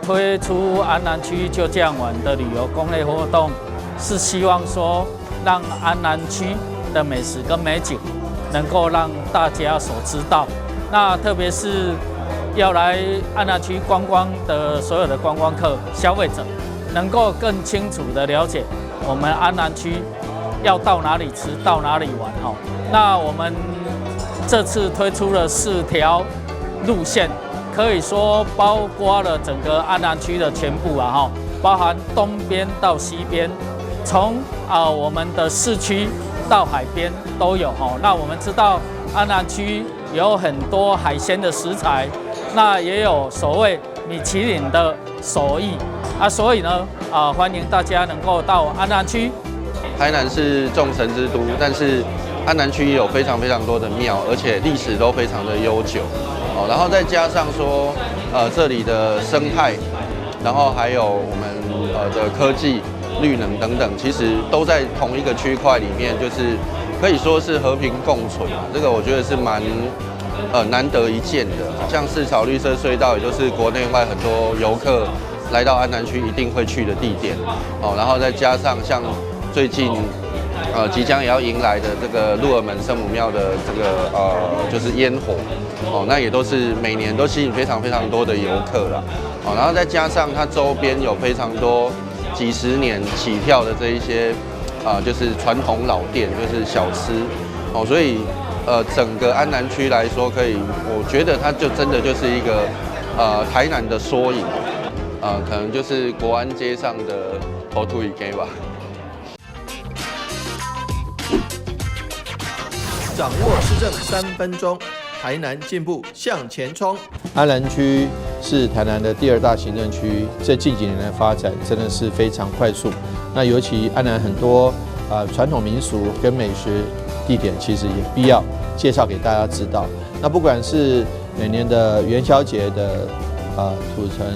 推出安南區就醬玩的旅遊攻略活動，是希望說讓安南區的美食跟美景能夠讓大家所知道。那特別是要來安南區觀光的所有的觀光客、消費者，能夠更清楚的了解我們安南區要到哪裡吃、到哪裡玩。哈，那我們這次推出了四條路線，可以說包括了整個安南區的全部啊，哈，包含東邊到西邊，從啊我們的市區到海邊都有哈。那我們知道安南區有很多海鮮的食材，那也有所謂米其林的手藝啊，所以呢啊，歡迎大家能夠到安南區。台南是眾神之都，但是安南區也有非常非常多的廟，而且歷史都非常的悠久哦。然後再加上說，這裡的生態，然後還有我們的科技、綠能等等，其實都在同一個區塊裡面，就是可以說是和平共存啊。這個我覺得是蠻難得一見的。像四草綠色隧道，也就是國內外很多遊客來到安南區一定會去的地點哦。然後再加上像最近即將也要迎來的這個鹿耳門聖母廟的這個就是煙火哦，那也都是每年都吸引非常非常多的遊客啦。哦，然後再加上它周邊有非常多幾十年起跳的這一些就是傳統老店，就是小吃哦，所以整個安南區來說，可以，我覺得它就真的就是一個台南的縮影，可能就是國安街上的土腿雞吧。掌握市政3分鐘，台南進步向前衝。安南區是台南的第二大行政區，這近幾年的發展真的是非常快速。那尤其安南很多傳統民俗跟美食地點，其實也必要介紹給大家知道。那不管是每年的元宵節的土城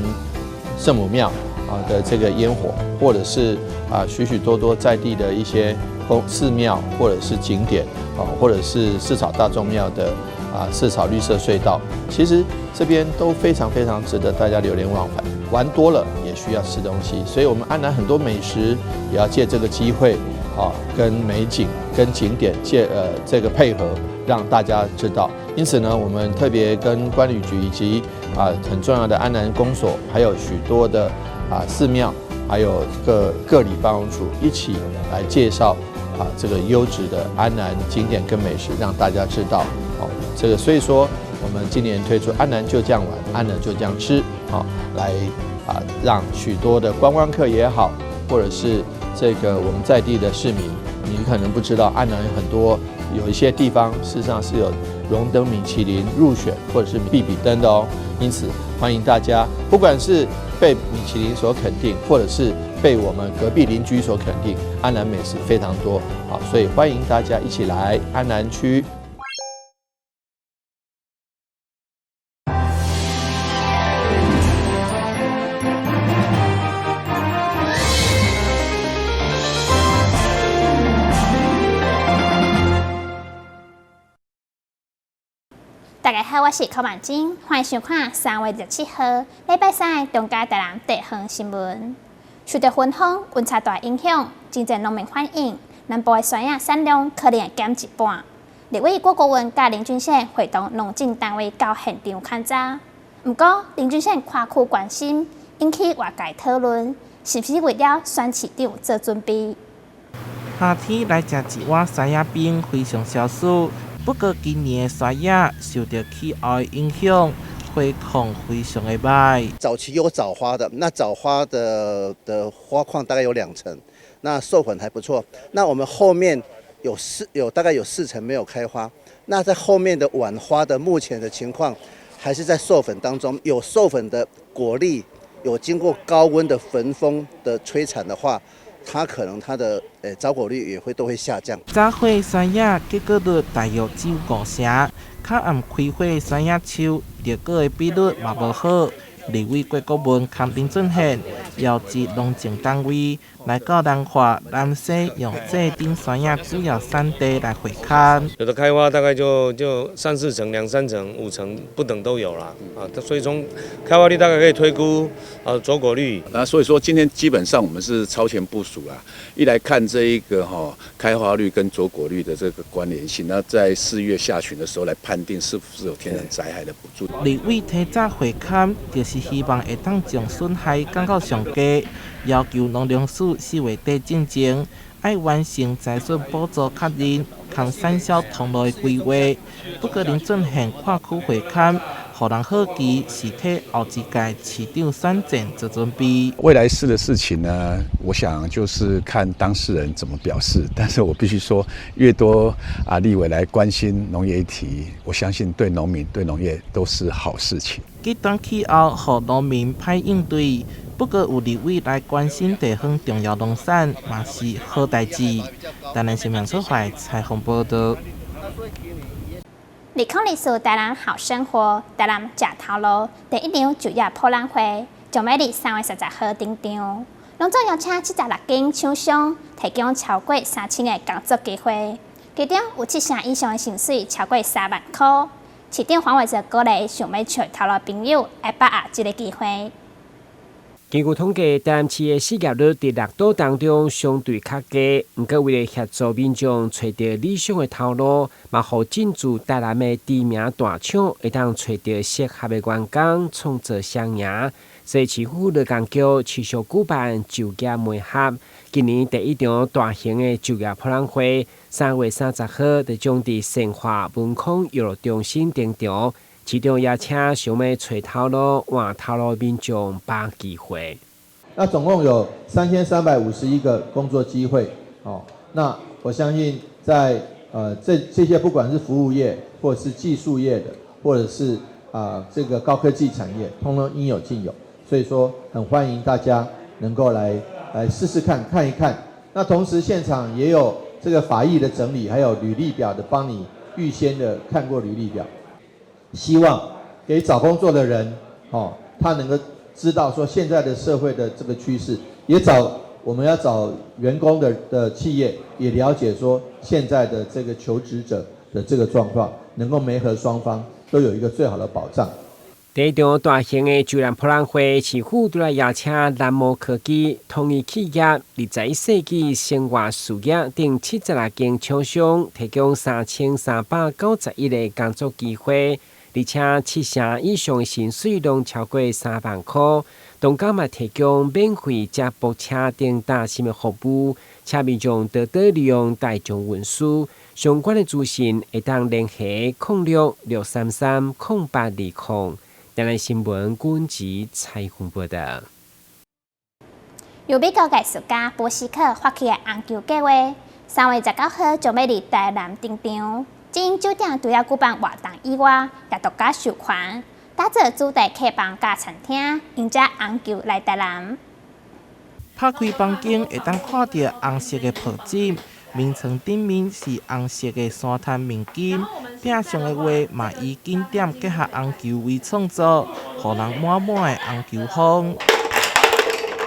聖母廟啊的這個煙火，或者是啊許許多多在地的一些宮寺廟或者是景點啊，或者是四草大眾廟的啊四草綠色隧道，其實這邊都非常非常值得大家流連忘返。玩多了也需要吃東西，所以我們安南很多美食也要借這個機會啊，跟美景、跟景點借這個配合，讓大家知道。因此呢，我們特別跟觀旅局以及啊很重要的安南公所，還有許多的啊寺廟，還有各各里辦事處一起來介紹啊這個優質的安南景點跟美食，讓大家知道。哦，這個所以說，我們今年推出安南就醬玩，安南就醬吃，好，來啊讓許多的觀光客也好，或者是這個我們在地的市民，你可能不知道安南有很多有一些地方事實上是有榮登米其林入選或者是必比登的哦。因此歡迎大家，不管是被米其林所肯定，或者是被我們隔壁鄰居所肯定，安南美食非常多，好，所以歡迎大家一起來安南區。大家好，我是柯曼真，歡迎收看3月27號禮拜三的中嘉台南地方新聞。受到焚風、溫差大影響，真濟農民反映，南部的山野產量可能會減一半。立委郭國文佮林俊憲會同農政單位到現場勘查，毋過林俊憲跨區關心，引起外界討論，是毋是為了選市長做準備？夏天來食一碗山野冰非常消暑。不過今年的山野受到氣候的影響，花況非常的䆀。早期有早花的，那早花的花況大概有2成，那授粉還不錯。那我們後面大概有4成沒有開花，那在後面的晚花的目前的情況，還是在授粉當中，有授粉的果粒有經過高溫的焚風的摧殘的話，它可能它的早果率也會都會下降。早花山野結果率大約只有5成，較暗開花的山野樹結果的比率嘛無好。立委郭國文兼林俊憲邀集農政單位來到南華、南勢、永濟等山野主要產地來會勘。有的開花大概就三四成、兩三成、五成不等都有啦，啊，所以從開花率大概可以推估啊坐果率。那所以說今天基本上我們是超前部署啦，一來看這一個哈開花率跟坐果率的這個關聯性，那在4月下旬的時候來判定是不是有天然災害的補助。立委提早會勘，就是希望會當將損害降到上低，要求農糧署4月底進前愛完成災損補助確認、共產銷通路的規劃。不過林俊憲跨區會勘，予人好奇是替後一屆市長選戰做準備。未來市的事情呢，我想就是看當事人怎麼表示。但是我必須說，越多啊立委來關心農業議題，我相信對農民、對農業都是好事情。極端氣候予農民歹應對，不過有立委來關心地方重要農產，嘛是好代誌。台南新聞出來採訪報道。2024台南好生活，台南食頭路第一場就業博覽會，將欲佇3月30號登場。攏總邀請76間廠商，提供超過3000個工作機會，其中有七成以上的薪水超過3萬箍。市長黃偉哲鼓勵想欲揣頭路朋友來把握這个機會。根據統計，台南市的失業率佇六都當中相對較低。毋過為了協助民眾揣著理想的頭路，嘛予進駐台南的知名大廠會當揣著適合的員工，創造雙贏。所以市府勞工局持續舉辦就業媒合。今年第一場大型的就業博覽會，3月30號就將佇善化文康娛樂中心登場。市長也請想欲揣頭路、換頭路民眾把握機會。那總共有3351個工作機會，哦，那我相信在這些不管是服務業，或者是技術業的，或者是啊這個高科技產業，通通應有盡有。所以說，很歡迎大家能夠來試試看，看一看。那同時現場也有這個法義的整理，還有履歷表的，幫你預先的看過履歷表。希望給找工作的人，哦，他能夠知道說現在的社會的這個趨勢，也找我們要找員工的企業，也了解說現在的這個求職者的這個狀況，能夠媒合雙方都有一個最好的保障。第一場大型的就業博覽會，市府拄來邀請南摩科技、統一企業、21世紀生活事業等76間廠商，提供3391個工作機會，而且七成以上薪水攏超過3萬箍。同工嘛提供免費接駁車等搭乘的服務，請民眾多多利用大眾運輸。相關的資訊會當聯繫06-633-0820。台南新聞軍籍採訪報道。由美國藝術家波斯克發起的紅球計畫，3月19號將欲佇台南登場。精英酒店除了舉辦活動以外，也獨家授權打造主題客房佮餐廳，迎接紅球來台南。拍開房間會當看著紅色的抱枕，眠床頂面是紅色的沙灘面巾，壁上的畫嘛以景點結合紅球為創作，予人滿滿的紅球風。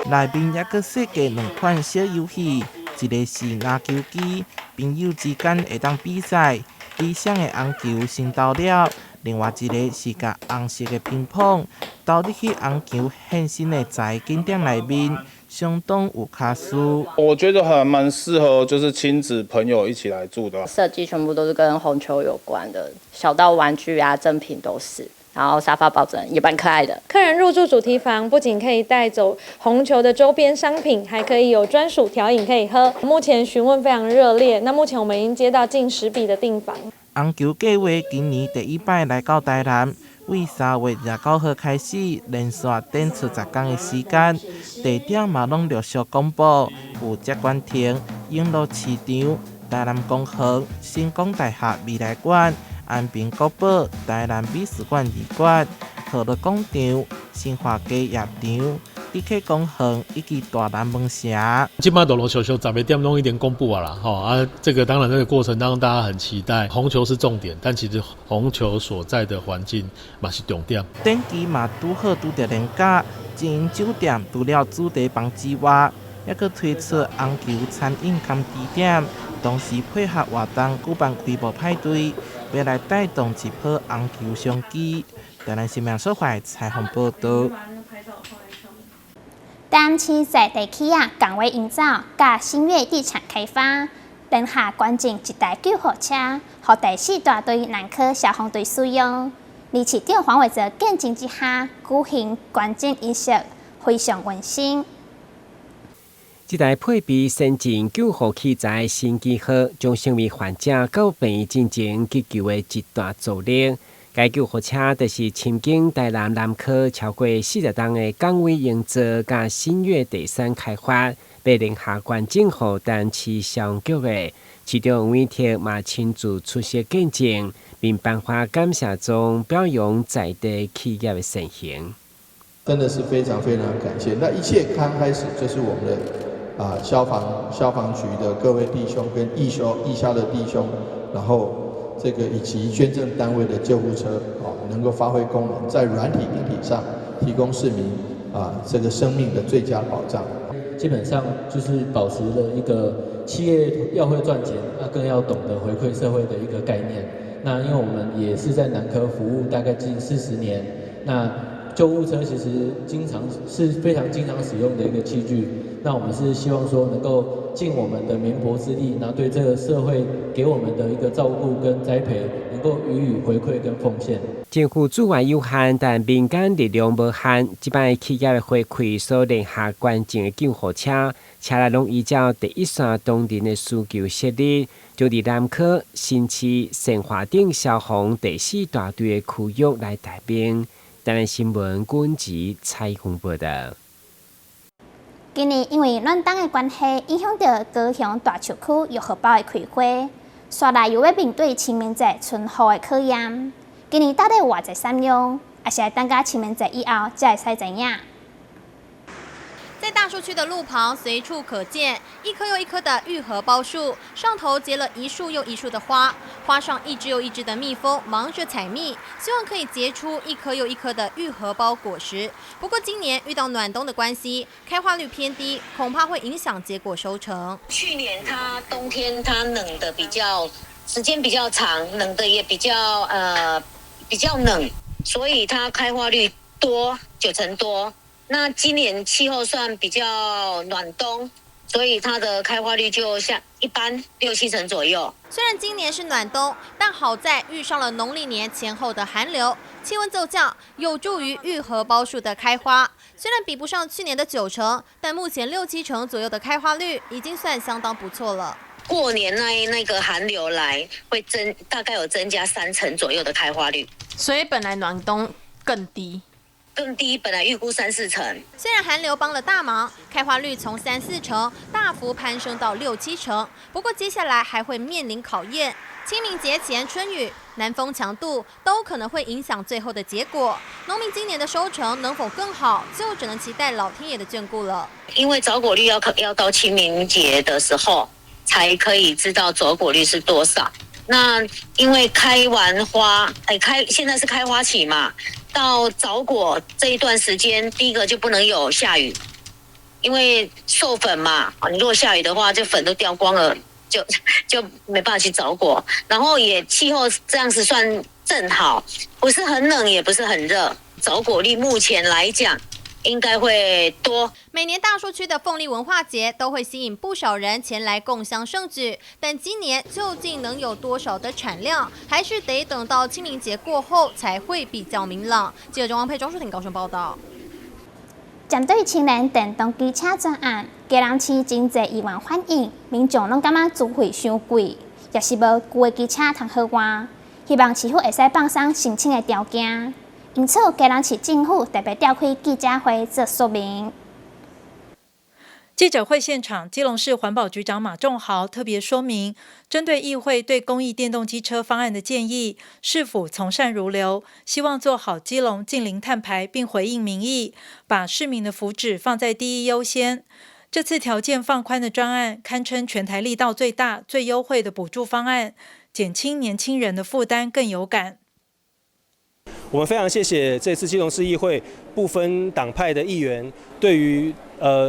內面猶閣設計兩款小遊戲，一个是拿球機，朋友之間會當比賽，比誰的紅球先投了；另外一个是共紅色的乒乓投入去紅球現身的十个景點內面，相當有巧思。我覺得還蠻適合，就是親子朋友一起來住的。設計全部都是跟紅球有關的，小到玩具啊、贈品都是。然後沙發抱枕也蠻可愛的。客人入住主題房，不僅可以帶走紅球的周邊商品，還可以有專屬調飲可以喝。目前詢問非常熱烈，那目前我們已經接到近10筆的訂房。紅球計畫今年第一擺來到台南，為3月29號開始，連續展出10天的時間，地點嘛攏陸續公布，有接官亭、永樂市場、台南公園、新光大廈未來館、安平國寶、台南美術館二館、河樂廣場、新華街夜場、立克公園以及大南門城。這擺陸陸續續10個點攏已經公布啊啦，吼啊，這個當然這個過程當中大家很期待，紅球是重點，但其實紅球所在的環境嘛是重點。展期嘛拄好拄著連假，經營酒店除了主題房之外，猶閣推出紅球餐飲兼甜點，同時配合活動舉辦開幕派對，欲來帶動一波紅球商機。台南新聞所懷採訪報導。台南市在地企業港威營造佮新月地產開發，聯合捐贈一台救護車，予第四大隊南科消防隊使用。而市長黃偉哲見證之下舉行捐贈儀式，非常溫馨。這台配備先進救護器材新機號，將成為患者到病院進前急救的一大助力。該救護車就是深耕台南南科超過40冬的港威營造，佮新月地產開發，欲聯合捐贈予台南市消防局的市長黃偉哲嘛親自出席見證，並頒發感謝狀，表揚在地企業的善行。真的是非常非常感謝。那一切剛開始就是我們的消防局的各位弟兄跟義消的弟兄，然後這個以及捐贈單位的救護車啊，能夠發揮功能，在軟體硬體上提供市民這個生命的最佳保障。基本上就是保持了一個企業要會賺錢，那更要懂得回饋社會的一個概念。那因為我們也是在南科服務大概近40年，那救護車其實經常是非常經常使用的一個器具。那我們是希望說能夠盡我們的綿薄之力，然後對這個社會給我們的一個照顧跟栽培，能夠予以回饋跟奉獻。政府資源有限，但民間力量無限。這擺企業的回饋所聯合捐贈的救護車，車內攏依照第一線當地的需求設立，就佇南科、新市、善化等消防第四大隊的區域來待命。台南新聞軍籍採訪報導。今年因為暖冬的關係，影響著高雄大樹區玉荷包的開花，煞來又欲面對清明節春雨的考驗。今年到底有偌濟產量，抑是愛等到清明節以後才會使知影。在大樹區的路旁，隨處可見一棵又一棵的玉荷包樹，上頭結了一束又一束的花，花上一隻又一隻的蜜蜂忙着採蜜，希望可以結出一顆又一顆的玉荷包果實。不過今年遇到暖冬的關係，開花率偏低，恐怕會影響結果收成。去年它冬天它冷的比較時間比較長，冷的也比較冷，所以它開花率多9成多。那今年氣候算比較暖冬，所以它的開花率就像一般六七成左右。雖然今年是暖冬，但好在遇上了農曆年前後的寒流，氣溫驟降，有助於玉荷包樹的開花。雖然比不上去年的9成，但目前六七成左右的開花率已經算相當不錯了。過年那個寒流來，會增大概有增加3成左右的開花率。所以本來暖冬更低。更低，本來預估三四成。雖然寒流幫了大忙，開花率從三四成大幅攀升到六七成。不過接下來還會面臨考驗，清明節前春雨、南風強度都可能會影響最後的結果。農民今年的收成能否更好，就只能期待老天爺的眷顧了。因為著果率要到清明節的時候，才可以知道著果率是多少。那因為開完花，哎，現在是開花期嘛。到著果這一段時間，第一個就不能有下雨，因為授粉嘛，你如果下雨的話，就粉都掉光了，就沒辦法去著果。然後也氣候這樣子算正好，不是很冷，也不是很熱，著果率目前來講應該會多。每年大樹區的鳳梨文化節都會吸引不少人前來共襄盛舉，但今年究竟能有多少的產量，還是得等到清明節過後才會比較明朗。記者鍾光佩、莊淑婷高雄報道。針對青年電動機車專案，基隆市真濟議員反映，民眾攏感覺資費傷貴，也是無舊的機車通好換，希望市府會使放鬆申請的條件。因此，基隆市政府特別召開記者會做說明。记者会现场，基隆市环保局长马仲豪特别说明，针对议会对公益电动机车方案的建议，市府从善如流，希望做好基隆净零碳排，并回应民意，把市民的福祉放在第一优先。这次条件放宽的专案，堪称全台力道最大、最优惠的补助方案，减轻年轻人的负担更有感。我们非常谢谢这次基隆市议会不分党派的议员对于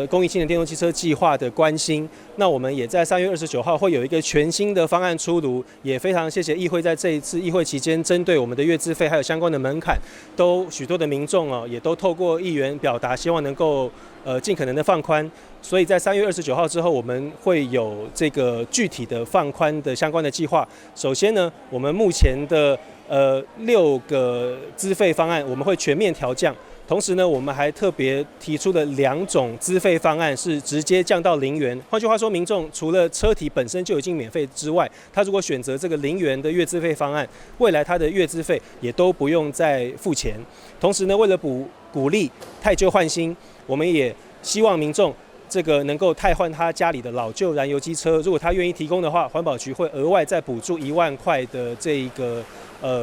公益青年电动机车计划的关心。那我们也在3月29号会有一个全新的方案出炉，也非常谢谢议会在这一次议会期间，针对我们的月资费还有相关的门槛，都许多的民众哦，也都透过议员表达，希望能够尽可能的放宽。所以在三月二十九号之后，我们会有这个具体的放宽的相关的计划。首先呢，我们目前的六个资费方案，我们会全面调降。同时呢，我们还特别提出了两种资费方案，是直接降到0元。换句话说，民众除了车体本身就已经免费之外，他如果选择这个零元的月资费方案，未来他的月资费也都不用再付钱。同时呢，为了鼓励汰旧换新，我们也希望民众这个能够汰换他家里的老旧燃油机车，如果他愿意提供的话，环保局会额外再补助1万块的这一个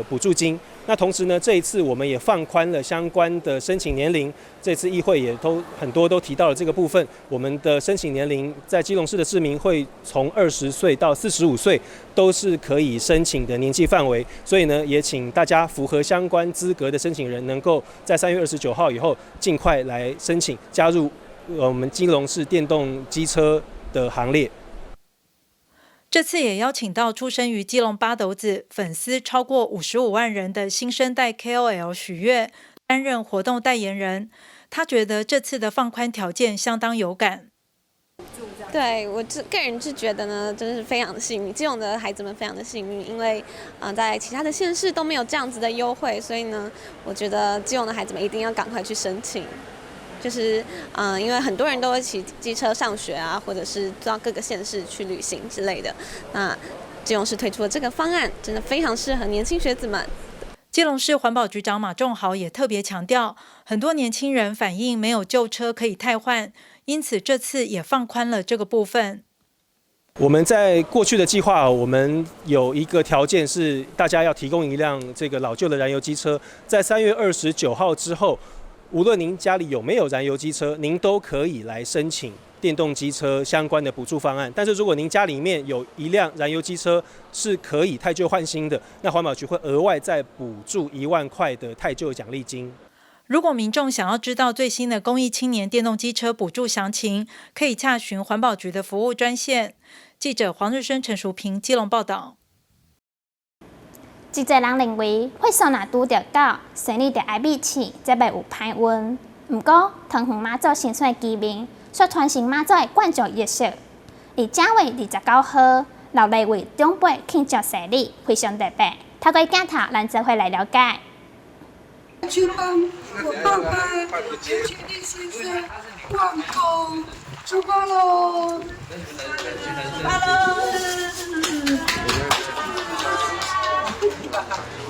补助金。那同时呢，这一次我们也放宽了相关的申请年龄。这次议会也都很多都提到了这个部分，我们的申请年龄在基隆市的市民会从20岁到45岁都是可以申请的年纪范围。所以呢，也请大家符合相关资格的申请人，能够在三月二十九号以后尽快来申请加入我们基隆市电动机车的行列。这次也邀请到出生于基隆八斗子、粉丝超过55万人的新生代 KOL 许悦担任活动代言人。他觉得这次的放宽条件相当有感。对，我这个人是觉得呢，真是非常的幸运，基隆的孩子们非常的幸运，因为在其他的县市都没有这样子的优惠，所以呢，我觉得基隆的孩子们一定要赶快去申请。就是因为很多人都会骑机车上学啊，或者是到各个县市去旅行之类的。那基隆市推出的这个方案，真的非常适合年轻学子们。基隆市环保局长马仲豪也特别强调，很多年轻人反映没有旧车可以汰换，因此这次也放宽了这个部分。我们在过去的计划，我们有一个条件是，大家要提供一辆这个老旧的燃油机车，在三月二十九号之后，无论您家里有没有燃油机车，您都可以来申请电动机车相关的补助方案。但是如果您家里面有一辆燃油机车是可以汰旧换新的，那环保局会额外再补助1万块的汰旧奖励金。如果民众想要知道最新的公益青年电动机车补助详情，可以洽询环保局的服务专线。记者黄日升、陈淑平基隆报道。真济人认为，岁数若拄著狗，生理就爱美饲，才袂有歹运。毋过，桃园妈祖新村的居民却传承妈祖的灌酒仪式。伫正月29号，六礼为长辈庆祝生日，非常特别。透过镜头，咱做伙来了解。去帮我爸爸刘全立先生灌贡，出发喽！出发喽！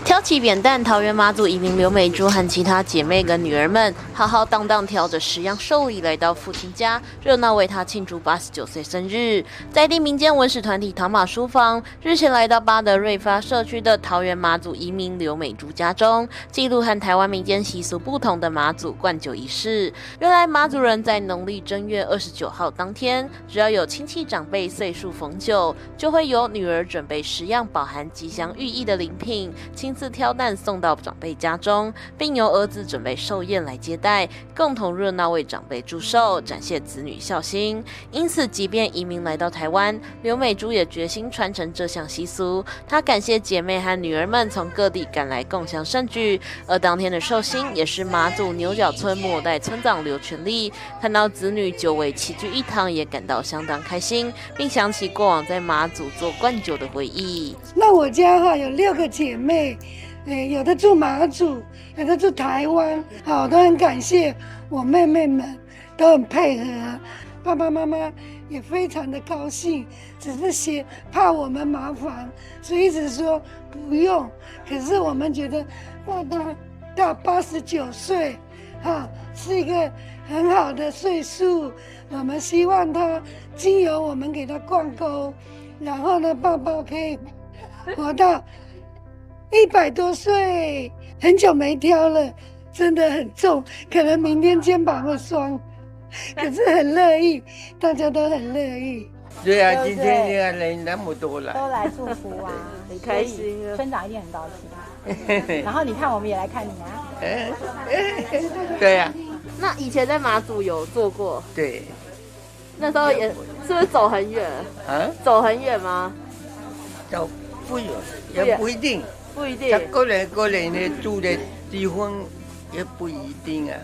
挑起扁担，桃园妈祖移民刘美珠和其他姐妹跟女儿们，浩浩荡荡挑着10样寿礼来到父亲家，热闹为他庆祝89岁生日。在地民间文史团体桃马书房日前来到八德瑞发社区的桃园妈祖移民刘美珠家中，记录和台湾民间习俗不同的妈祖灌酒仪式。原来妈祖人在农历正月二十九号当天，只要有亲戚长辈岁数逢九，就会由女儿准备十样饱含吉祥寓意的礼品，亲自挑担送到长辈家中，并由儿子准备寿宴来接待，共同热闹为长辈祝寿，展现子女孝心。因此，即便移民来到台湾，刘美珠也决心传承这项习俗。她感谢姐妹和女儿们从各地赶来共襄盛举。而当天的寿星也是妈祖牛角村末代村长刘全立，看到子女久违齐聚一堂，也感到相当开心，并想起过往在妈祖做灌酒的回忆。那我家哈有六个姐妹。哎，有的住马祖，有的住台湾，好，都很感谢我妹妹们，都很配合，爸爸妈妈也非常的高兴，只是嫌怕我们麻烦，所以一直说不用。可是我们觉得爸爸到89岁，啊，是一個很好的歲數。我們希望他經由我們給他灌溝，然後呢，爸爸可以活到100多歲。很久沒挑了，真的很重，可能明天肩膀會酸，可是很樂意，大家都很樂意。對啊，今天你看人那麼多了，都來祝福啊，很開心啊，村長一定很高興。然後你看，我們也來看你啊。對啊。那以前在馬祖有做過？對。那時候也是不是走很遠？啊？走很遠嗎？走不遠，也不一定。不一定。個人個人的住的地方也不一定啊。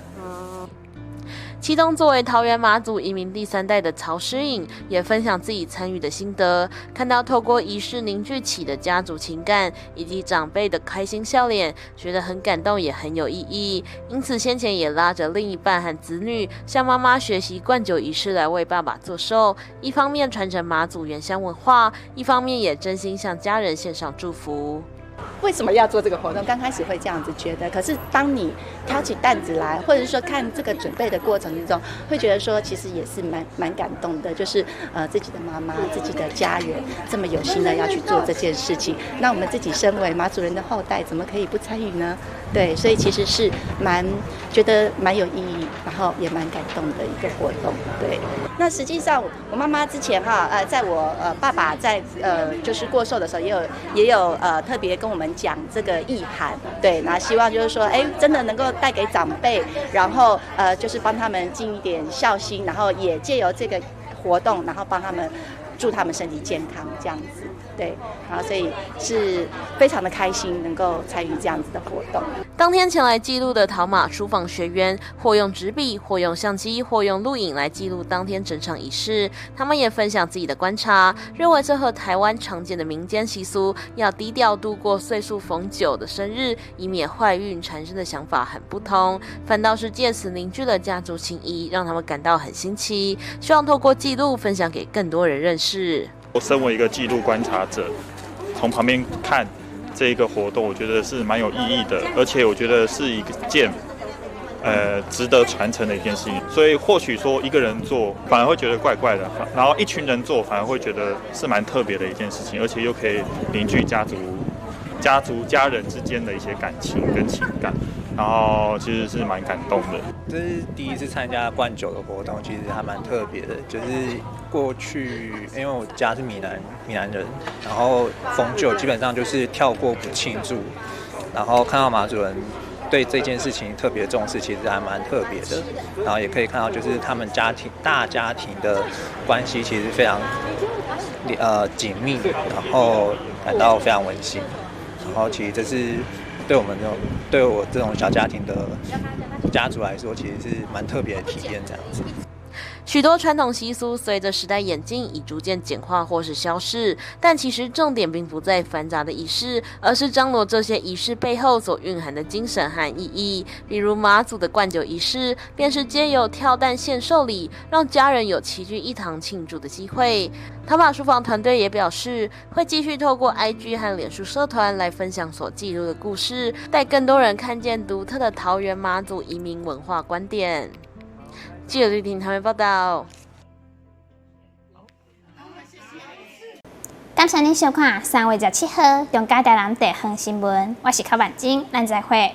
其中，作為桃園馬祖移民第三代的曹詩穎，也分享自己參與的心得。看到透過儀式凝聚起的家族情感，以及長輩的開心笑臉，覺得很感動，也很有意義。因此，先前也拉着另一半和子女，向媽媽學習灌酒儀式來為爸爸做壽。一方面傳承馬祖原鄉文化，一方面也真心向家人獻上祝福。為什麼要做這個活動？剛開始會這樣子覺得，可是當你挑起擔子來，或者是說看這個準備的過程之中，會覺得說其實也是蠻感動的，就是自己的媽媽、自己的家人這麼有心的要去做這件事情，那我們自己身為馬祖人的後代，怎麼可以不參與呢？對，所以其實是蠻覺得蠻有意義，然後也蠻感動的一個活動。對，那實際上我媽媽之前哈，在我爸爸在就是過壽的時候，也有特別跟我們講這個意涵，對，那希望就是說，哎，真的能夠帶給長輩，然後就是幫他們盡一點孝心，然後也借由這個活動，然後幫他們祝他們身體健康，這樣子，對，然後所以是非常的開心能夠參與這樣子的活動。當天前來記錄的桃馬書房學員，或用紙筆，或用相機，或用錄影來記錄當天整場儀式。他們也分享自己的觀察，認為這和台灣常見的民間習俗，要低調度過歲數逢九的生日，以免壞運纏身的想法很不同。反倒是借此凝聚了家族情誼，讓他們感到很新奇。希望透過記錄分享給更多人認識。我身為一個記錄觀察者，從旁邊看這個活動，我覺得是蠻有意義的，而且我覺得是一件值得傳承的一件事情。所以或許說一個人做反而會覺得怪怪的，然後一群人做反而會覺得是蠻特別的一件事情，而且又可以凝聚家族、家族家人之間的一些感情跟情感，然後其實是蠻感動的。這是第一次參加灌酒的活動，其實還蠻特別的。就是過去因為我家是閩南人，然後逢九基本上就是跳過不慶祝，然後看到馬祖人對這件事情特別重視，其實還蠻特別的。然後也可以看到，就是他們家庭大家庭的關係其實非常緊密，然後感到非常溫馨。然後其實這是對我們這種對我這種小家庭的家族來說，其實是蠻特別的體驗，這樣子。許多傳統習俗隨着時代演進，已逐漸簡化或是消逝。但其實重點並不在繁雜的儀式，而是張羅這些儀式背後所蘊含的精神和意義。比如馬祖的灌酒儀式，便是藉由跳蛋獻壽禮，讓家人有齊聚一堂慶祝的機會。桃馬書房團隊也表示，會繼續透過 IG 和臉書社團來分享所記錄的故事，帶更多人看見獨特的桃園馬祖移民文化觀點。記者李婷台灣報道。感謝您收看3月27號中嘉台南地方新聞，我是柯萬晶，咱再會。